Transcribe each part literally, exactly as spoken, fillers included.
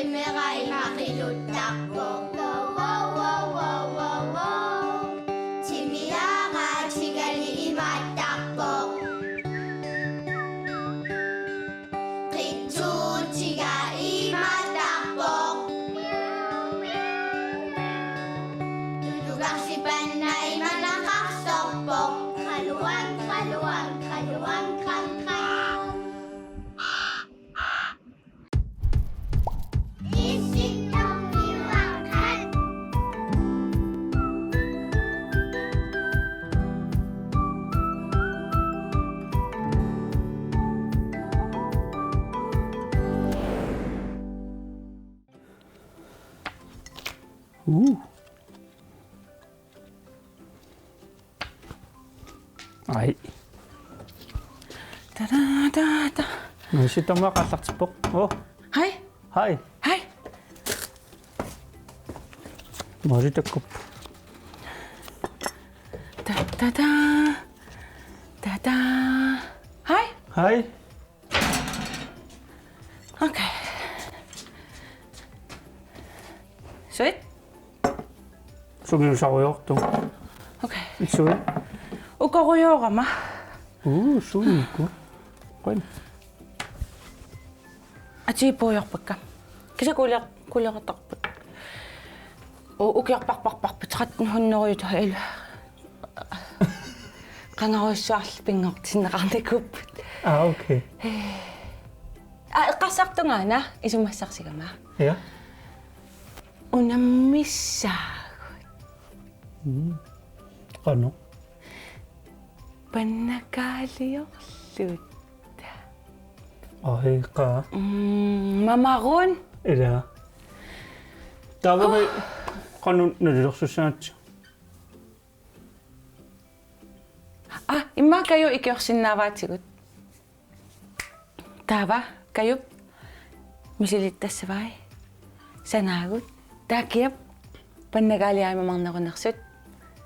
Timera ima qiluttarpoq. Wow, wow, wow, wow, wow, wow. Timiara tigali imaattarpoq. Qitsuutiga imaattarpoq. Tulugarsipanna imanaqarsorpoq. Qaluan, qaluan, qaluan, qan, qan. Uh. Ai. Ta-da-da-da. Masitama qallartippoq. Oh. Hej. Hej. Hej. Mari takkup. Ta-da-da. Ta-da. Hej. Hej. Okay. Sweet. Sungiusarujoortoq. Okay. Sweet. Ukorujoorama. Uu, suunikku. Quen. Atiippuujorpakka. Kisa kuuler-, kuulertarput. U-, ukiorparparparput tretten hundrede ila. Qangarujussuarli pinngortinneqarnikuupput. Ah, okay. Ah, eqqarsartungaana isumassarsigama. Ja. Unammissaagut. Mm. Qanoq? Pannakaaliorluta. Ahiqa. Mm, mamarun. Ila. Taava qanoq nalilersussaatsigu? Ah, immaqa Kaju ikiorsinnaavaatigut. Taava Kajup misilittassavai. Sanaagut. Taava kiap pannakaaliai mamarnerunersut.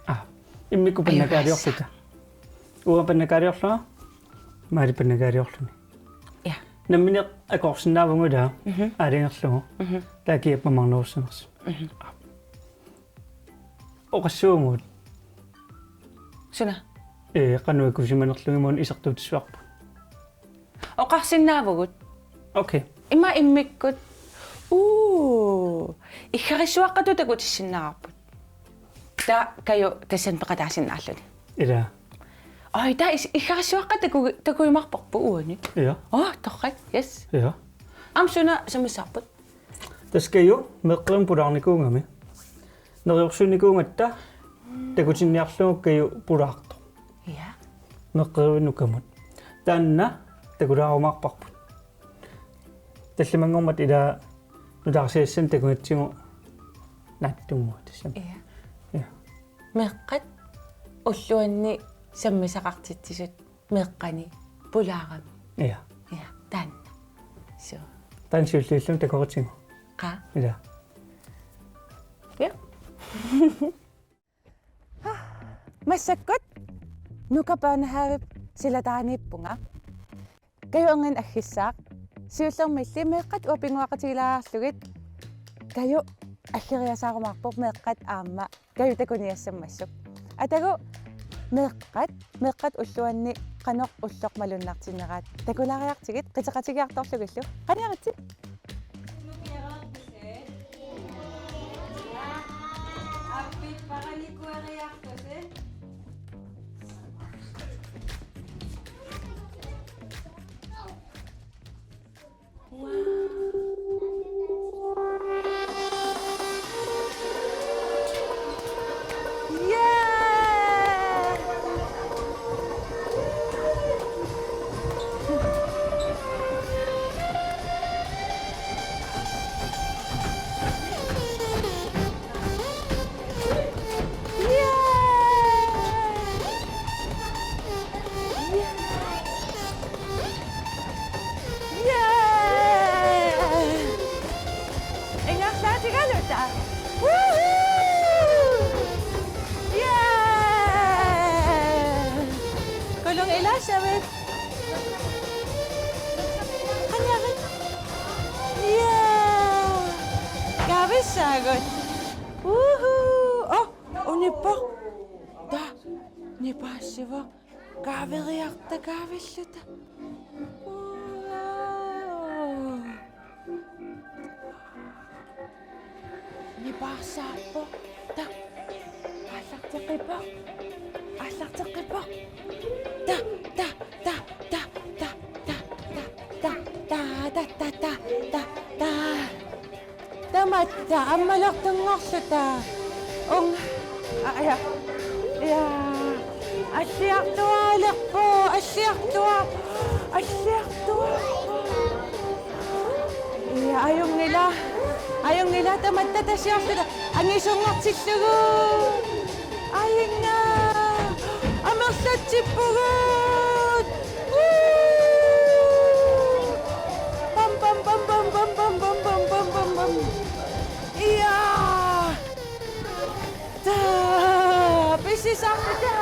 Ah, immikkut pannakaaliorluta. Uanga pannakaaliorlunga, Maali pannakaaliorluni. Ja. Nammineq akoorsinnaavugut ila. Mhm. Aalajangerlugu. Mhm. Taava kiap mamarnerussanersoq. Mhm. Oqassuunguit. Suna? Ee, qanoq ikusimanerlugit imaluunniit isertuutissavarput. Oqarsinnaavugut. Okay. Ima immikkut. Uu, iggarissuaqqatut takutissinnaavarput. Taava Kaju tassani peqataasinnaalluni. Ila. Ai, taava is-, iggarissuaqqat taku-, takujumaarparput uani. Ja. Oh, torrak. Yes. Ja. Aamma suna sammissavarput? Tassa Kaju meeqqerivimmi pulaarnikuugami. Neriorsuinikuugatta takutinniarlugu Kaju pulaartoq. Ja. Meeqqerivinut kamut. Taanna takulaarumaarparput. Tallimanngormat ila nutaarsiassanik takunatsigu naatsunnguaq tassami. Ja. Ja. Meeqqat ulluanni sammisaqartitsisut meeqqani pulaarami. Ja. Ja, taanna. Suu. Taanna siulliulluni takoritsigu. Qaa. Ja. Ja. Massakkut Nuka Børnehavep silataaniippunga. Kaju erniinnaq aggissaaq. Siullermilli meeqqat uanga pinnguaqatigilaarlugit Kaju aggeriasaarumaarpoq meeqqat aamma Kaju takuniassammassuk. Atagu meeqqat, meeqqat ulluanni qanoq ulloq malunnartinneraat. Takulaariartigit qiteqatigiartorlugillu. Qaniaritsi. Saagut. Uhu. Oh, unippoq. Taava nipaassivoq. Kaaveriarta kaavilluta. Wow. Nipaarsaappoq. Taava. Aallarteqqippoq. Aallarteqqippoq. Taava, taava, taava. Tamatta ammalortunngorluta. Ung. Aa, ja. Ja. Alliartuaalerpoq, alliartua-, alliartua-. Ja, ajunngilaq. Ajunngilaq, tamatta tasiorluta. Angisunngortillugu. Ajunga. Amerlatsippugut. Woo! Pam, pam, pam. Ja. Taava, pisisarluta.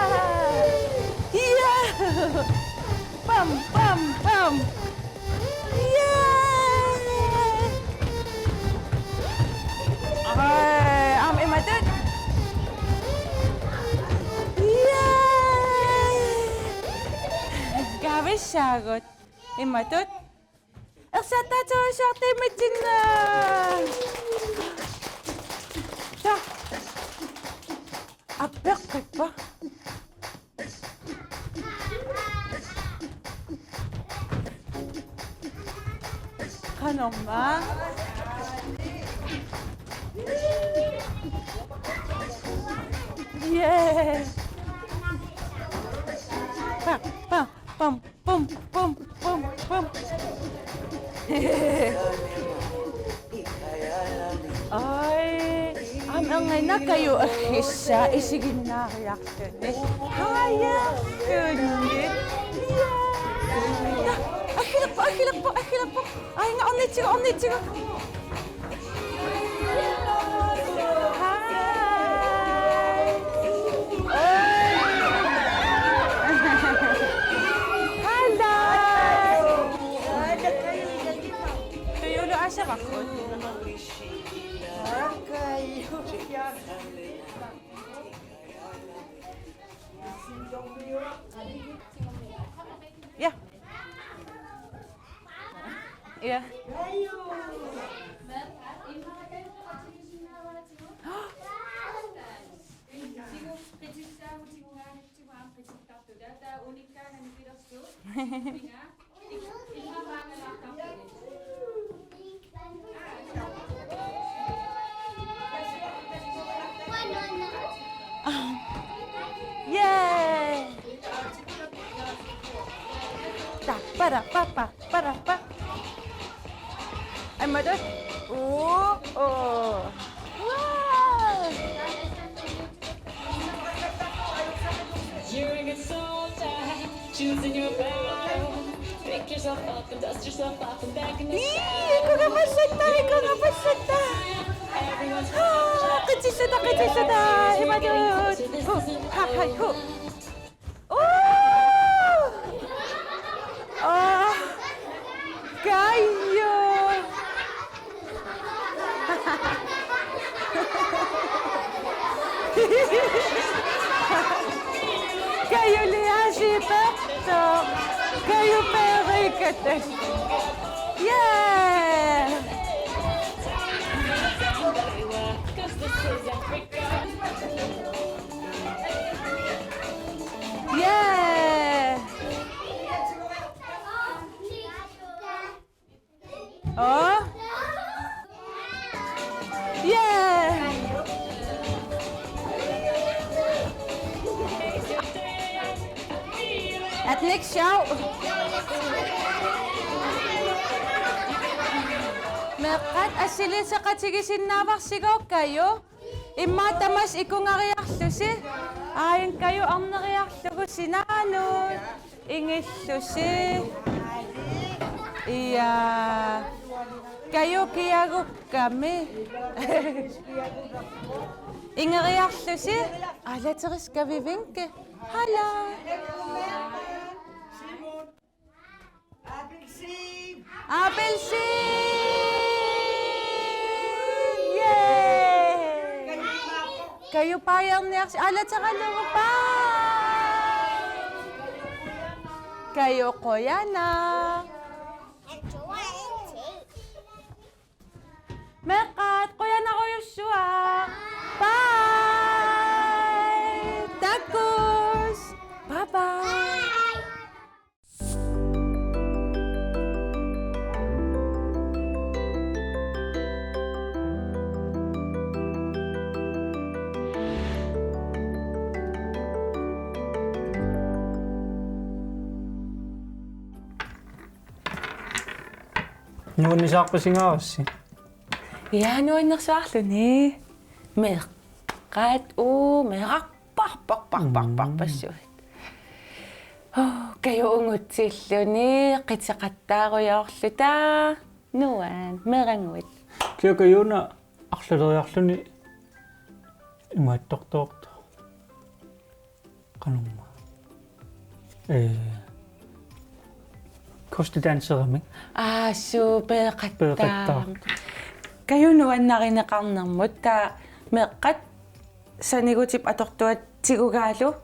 Ja. Pam, pam, pam. Ja. Ai, aamma imatut. Ja. Kaavissaagut. Imatut. Ersattaatsuarsuartiimmitsina. Taava. Appeqqippa. Qanormaa. Yeah. Pa, pa, pam. Pum, pum, pum, pum. Ai, aamma erngiinnaq Kaju aggissaa isiginnaariarluni. Haajarluni. Ja. Aggilerpoq, aggilerpoq, aggilerpoq. Ai, nga ornitsigu, ornitsigu. Hej. Hej. Hallo. Kajulu aasaqarput. Ja. Ja. Yay! Ta, para, pa, pa, para, pa. Ai, madu. Oh, oh. Wow. You're a good soldier, choosing your battle. Pick yourself up and dust yourself off and back in the saddle. Ii, ikungapassatta, ikungapassatta. Everyone's aa, qitsilluta, qitsilluta, imatut. Hu, ha, hai, hu. Uu! Aa, Kaju. Kaju liasi peto. Kaju perikete. Yeah. Yeah. Oh. Yeah. Atnik sjov. Meeqqat assiliseqatigisinnaavara Kaju. Immaqa tamassi ikungariarlusi. Aajuna Kaju arneriarlugu sinaanut. Ingillusi. Ja. Kaju kiagukkami. Ingeriarlusi. Aalateriska vivinke. Hallo. Appelsin! Appelsin! Yay! Kaju baajerniarsi alateralugu bye. Kaju qujanaq. Meeqqat qujanarujussuaq. Bye. Takuss. Bye bye. Nuannisaarpasingaarassi? Ja, nuannersuarluni. Meeqqat, uu, meerarparparparparpassuit. Oh, Kaju ungutsilluni, qiteqattaarujoorluta. Nuan, meeraanguit. Kia Kaju una arlaleriarluni imaattortoortoq. Qanormaa. Eh, kostedanseramik. Aa, suu, peeqattaaq. Peeqattaaq. Kaju nuannarineqarnermut, taava meeqqat sanigutip atortuat tigugaalu,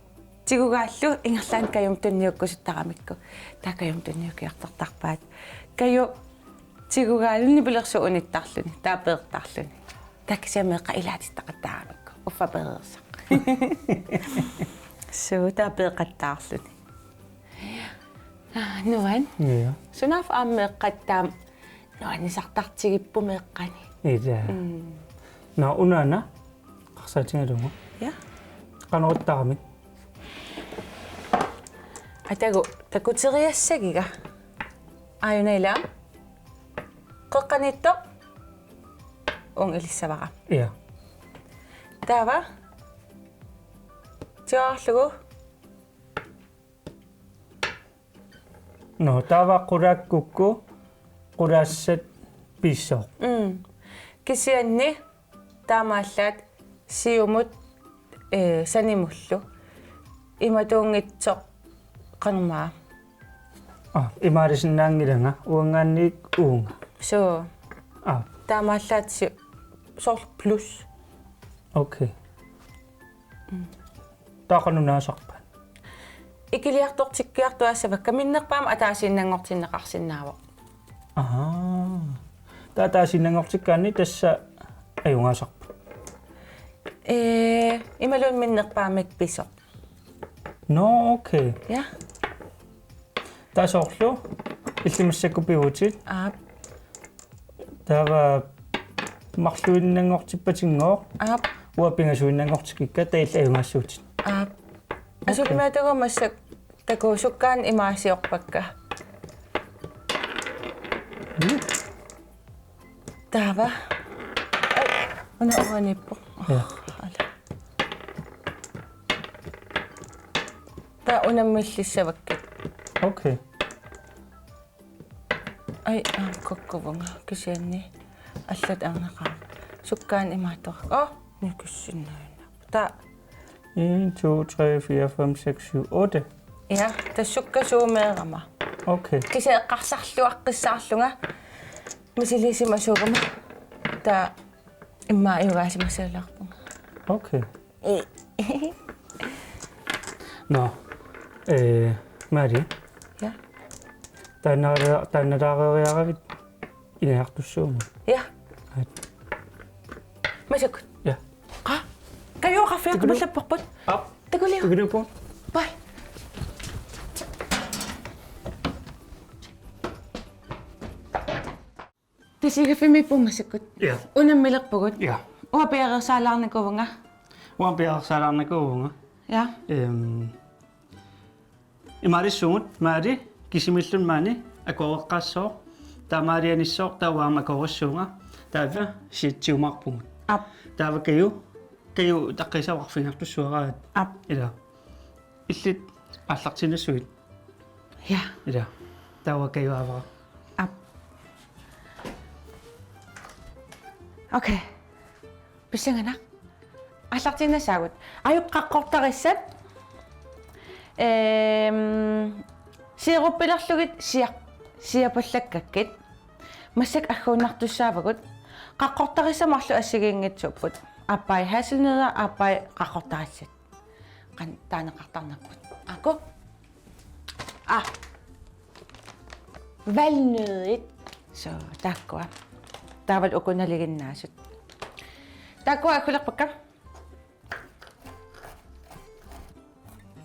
tigugaallu ingerlaannaq Kajumut tunniukkusuttaramikku. Taava Kajumut tunniukkiartortarpaat. Kaju tigugaalu nipilersuut unittarluni, taava peertarluni. Taava kisianni meeqqat ilaatittaqattaaramikku. Uffa peereersaq. Suu, taava peeqattaarluni. Aa, nuan. Ja. Sunaaffa aamma meeqqat taama nuannisartartigipput meeqqani. Ila. Mm. Nå, unaana. Eqqarsaatigalugu. Ja. Qanoq ittaramik? Atagu takuteriassagiga. Aajuna ila. Qeqqaniittoq. Uunga ilissavara. Ja. Taava. Tiaarlugu. Nå, taava qulaakkukku qulaassat pisoq. Mm. Kisianni taamaallaat siumut, eh, sanimullu. Imatuunngitsoq qanormaa. Aa, imaalisinnaanngilanga uanngaanniit uunga. Suu. Aa. Taamaallaat si-, soorlu plus. Okay. Mm. Taava qanoq naasarpaat? Ikiliartortikkiartuaassavakka, minnerpaamik ataasiinnanngortinneqarsinnaavoq. Ahaa. Taava ataasiinnanngortikkaanni tassa ajugaasarpoq. Ee, imaluunniit minnerpaamik pisoq. Nå, okay. Ja. Taava soorlu illit massakkut pivutit. Aap. Taava marluinnanngortippatinngooq. Aap. Uanga pingasuinnanngortikkikka, taava illit ajugaassuutit. Aap. Okay. Asulimaatagu massakkut takuuk sukkaannik imaasiorpakka. Mm. Taava. Ai, una uaniippoq. Ja. Ala. Taava unammillissavakkit. Okay. Ai, aamma kukkuvunga kisianni allatut arnaqaaq. Sukkaannik imaattoq. Aa, nikussinnaajunnaarpoq. Taava. En, to, tre, fire, fem, seks, syv, otte. Ja, tassa sukkasuumik meerama. Okay. Kisianni eqqarsarluaqqissaarlunga misiliisimasuugama. Taava immaqa ajugaasimassaalaarpunga. Okay. Nå, eh, Mari. Ja. Taanna-, taannalaareeriaravit ingajartussuummat. Ja. Aat. Massakkut. Ja. Qa? Kaju qaffiartumallapput. Aap. Takuliuk. Takuliuk. Bye. Tassa igaffimmiippugut massakkut. Ja. Unammilerpugut. Ja. Uanga piareersaalaarnikuuvunga. Uanga piareersaalaarnikuuvunga. Ja. Ehm, imaalissuugut Mari kisimiilluni maani akueqqaassooq. Taava Marianissooq taava aamma akuerissuunga. Taava siatsiumaarpugut. Aap. Taava Kaju, Kaju utaqqisaavarfigiartussuaraat. Aap. Ila. Illit aallartinnassuit. Ja. Ila. Taava Kaju aavara. Aap. Okay. Pissanganaq. Aallartinnassaagut. Ajup qaqqortarissat. Ehm, sioruppilerlugit siaq-, siapallakkakkit. Massakkut agguunnartussaavagut. Qaqqortarissat marluk assigiinngitsuupput. Aappaa hasselnødder, aappaa qaqortarassat. Qanoq taaneqartarnerput. Aaku. Ah. Valnøddit. So, taakkua. Taavalu uku nalinginnaasut. Taakkua aggulerpakka.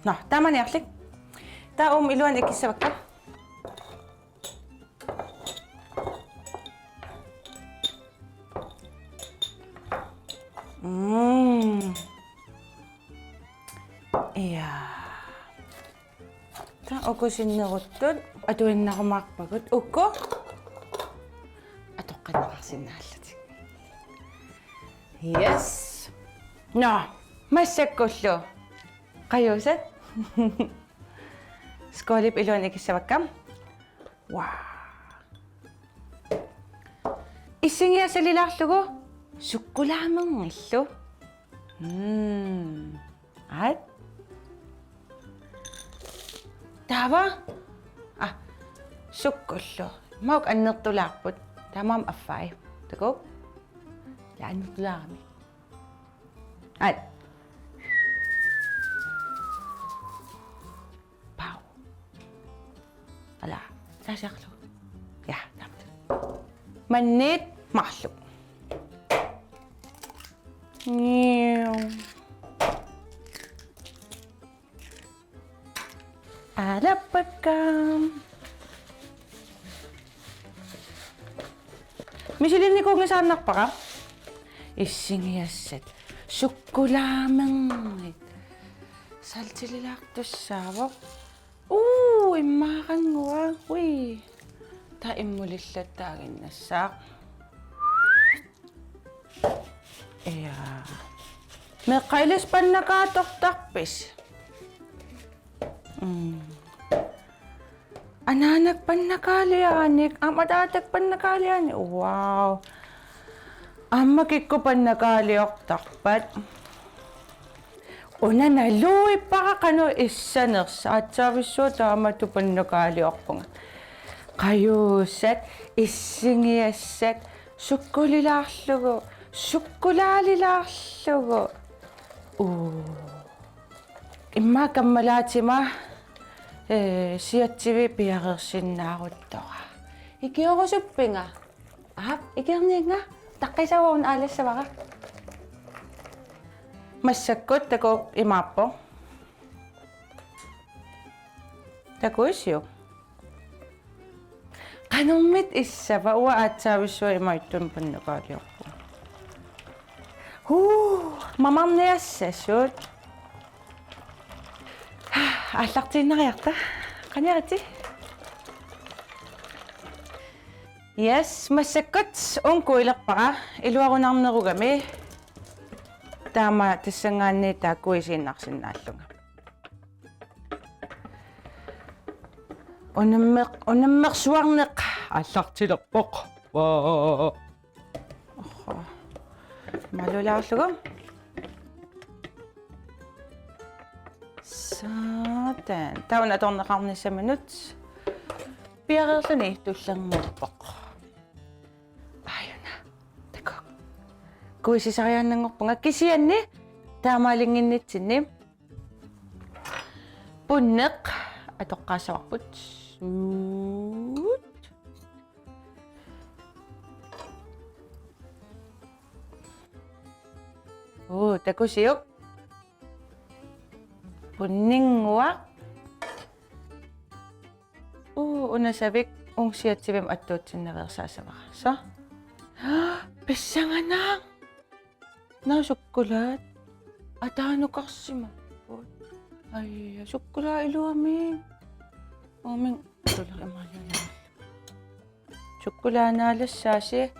Nå, taamaniarlik. Taava uuma iluani ikissavakka. Mm. Ja. Taava uku sinneruttut atuinnarumaarpagut, uku atoqqinneqarsinnaallutik. Yes. Nå, massakkullu. Qajuusat. Skålip iluani ikissavakka. Wow. Issinngiassalilaarlugu sukkulaamernillu. Mm. Aat. Taava. Ah, sukkullu. Mauk annertulaarput. Taamaammat affai. Takuuk. Ja, annertulaarami. Aat. Pau. Ala, taasiarlu. Ja, tamat. Mannit marluk. Niu. Alappakka. Misilinnikuunngisaannarpara. Issinngiassat. Sukkulaamernit. Saltililaartussaavoq. Uu, immaarannguaq. Ui. Taava immulillattaaginnassaaq. Ja. Meeqqat ilissi pannakaattortarpisi? Mm. Anaanak pannakaaliaanik, aamma ataatak pannakaaliaanik. Wow. Aamma kikkut pannakaaliortarpat. Una naluippara qanoq issanersoq, aatsaavissuaq taamatut pannakaaliorpunga. Qajuusat, issinngiassat, sukkulilaarlugu, sukkulaalilaarlugu. Uu. Immaqa kammalaatima, ee, siatsivik piareersinnaaruttoq. Ikiorusuppinga? Aap, ikiorninnga, taqqisavara, una aalassavara. Massakkut takuuk imaappoq. Takuisiuk? Qanormita issava, uanga aatsaavissuaq ima ittumik pannakaaliorpunga. Huu, mamarniassasut. Aallartiinnariarta. Qaniaritsi. Yes, massakkut uunga kuilerpara, iluarunarnerugami. Taama tassanngaanniit taakku isiinnarsinnaallunga. Unammeq-, unammersuarneq aallartilerpoq. Vaa. Oho. Malulaarlugu. Sådan. Taava una atorneqarnissaminut piareerluni tullermeerpoq. Aajuna. Takuuk. Kuisisariaannanngorpunga kisianni taamaalinnginnitsinni. Punneq atoqqaassavarput. Suut. Uu, takusiuk. Punninnguaq. Uu, una savik uunga siatsivimmi attuutsinnaveersaassavara. Så. Pissanganaq. Naak sukkulaat ataanukarsimapput. Aja, sukkulaat iluamik. Uuminnga sukkulaat imaallaannaq. Sukkulaat naalassaasi.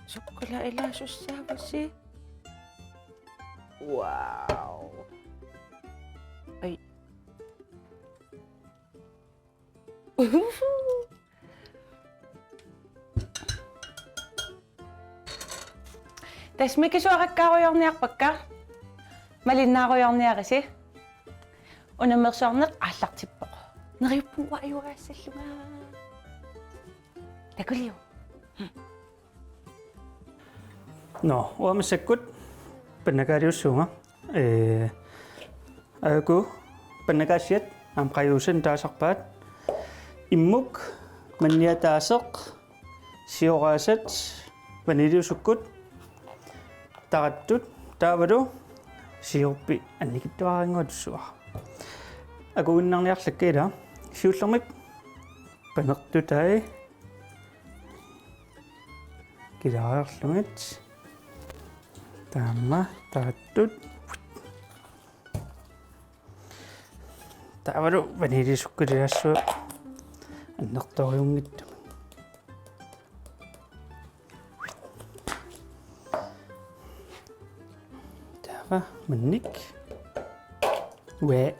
Sukkulaat ilaasussaavasi. Wow. Ai. Tassa mikisuarakkaarujoorniarpakka. Malinnaarujoorniarisi. Unammersuarneq aallartippoq. Neriuppunga uanga ajugaassallunga. Takuliuk. Nå, uanga massakkut pannakaaliussuunga. Ee, aajuku pannakaasiat aamma qajuusanik taasarpaat. Immuk, manniataaseq, sioraasat, vaniljeusukkut, tarattut, taavalu siorpi annikitsuaraannguatussuara. Akuinnarniarlakka ila. Siullermik panertutai kilaariarlugit. Taama tarattut. Taavalu vaniljeusukkut ilaassuaq annertoorujunngitsumik. Taava mannik. Ue.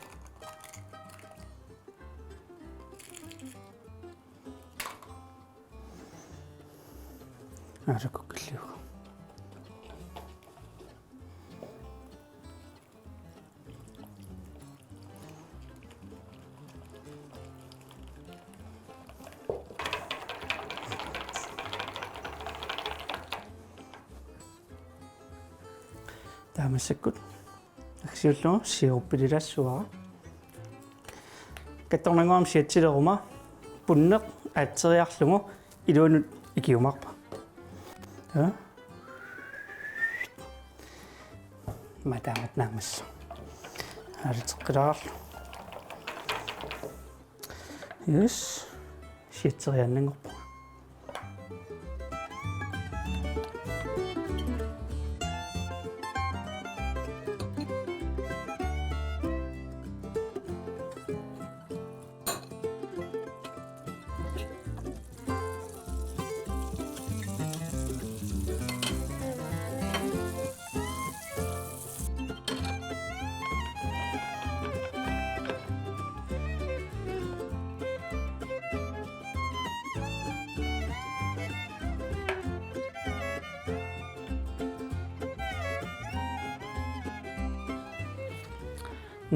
Aasakkukkalliugu. Taava massakkut assiullugu siorpililaassuara. Kattornannguaq siatsileruma punneq aatseriarlugu iluanut ikiumaarpa. Ja. Matamat naammas. Aluteqqilaarlu. Yes. Siatseriaannanngorpunga.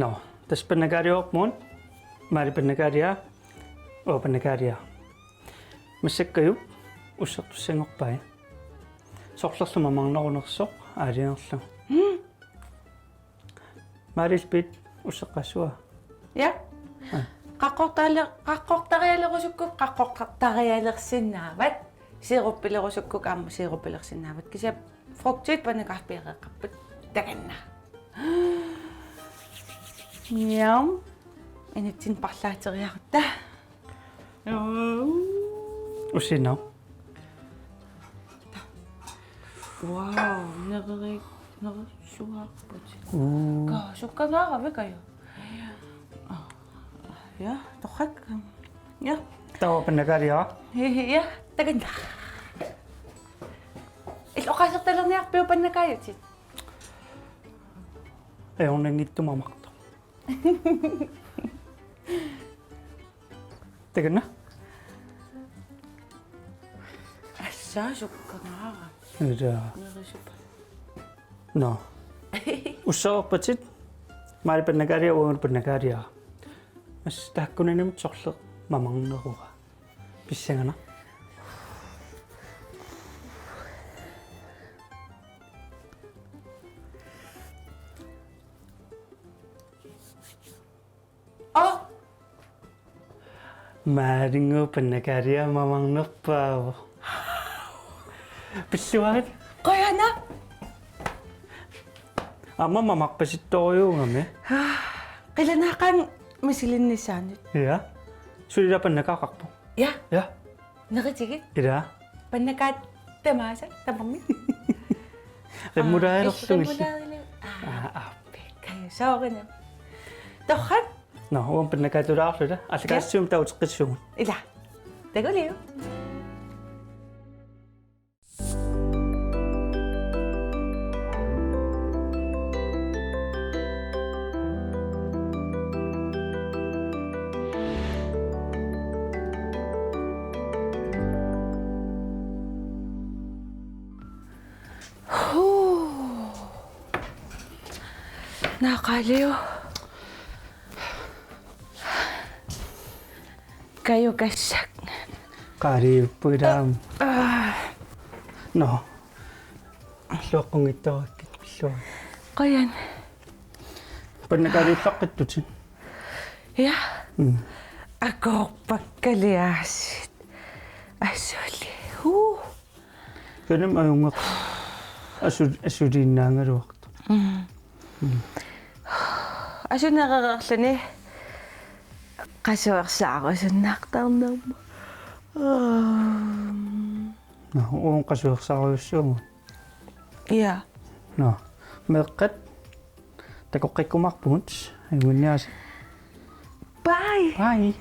Nå, tassa pannakaaliorpugut, Maali pannakaaliaa, uanga pannakaaliaa. Massakkajup ussertussanngorpai. Sorlerlu mamarnerunersoq aalajangerlugu. Maali, Lisbeth, usseqqaassava? Ja. Aa. Qaqqortaale-, qaqqortarialerusukkukkit qaqqortarialersinnaavat. Siorpilerusukkukku aamma siorpilersinnaavat. Kisianni frugtit pannakaarpiareeqqapput. Takanna. Njam. Inatsit parlaateriarutta. Usinnaq. Wow, nereri-, nerisuarput. Uu. Ka, sukkangaaravik, Kaju? Aa, ja, torrak. Ja. Taava pannakaaliaa? Hi, hi, ja, takanna. Illit oqaasertalerniarpiuk pannakaajutit? Ajornanngitsumik mamartoq. Takanna? Assa sukkangaaravit. Ila. Nerisuppara. Nå. Ussererpatit. Maali pannakaaliaa, uanga pannakaaliaa. Assa taakkunannga sorleq mamarnerua. Pissanganaq. Aa! Maalinnguup pannakaaliaa mamarnerpaavoq. Pilluarit? Qujanaq. Aamma mamarpasittorujuugami. Qilanaaqaanga misilinnissaanut. Ja. Suli ila pannakaaqarpoq. Ja. Ja. Neritigit? Ila. Pannakaat tamaasa, tamarmik. Rimulaalerlugillu. Aa, rimulaalerlu-, aa. Aa, aa. Pekka, soorina. Torrak? Nå, uanga pannakaatulaarluta. Allakaassuum tauteqqissuugut. Ila. Takuliuk. Huu. Naaqaaliu. Kaju kassak. Qaaliuppugut aamma. Aa. Nå. Illuaqqunngitsorakkit. Tuo. Qujan. Pannakaaliullaqqittutit. Ja. Mm. Akorpakkaliaasiit. Asuli. Huu. Kanam ajunngaq. Asu-, asuliinnaagaluartoq. Mm. Mm. Asunerereerluni qasuersaarusunnaartarnerma. Aam. Nå, uunga qasuersaarujussuugut. Ja. Nå. Meeqqat takoqqikkumaarpugut. Ajunngilaq. Bye. Bye.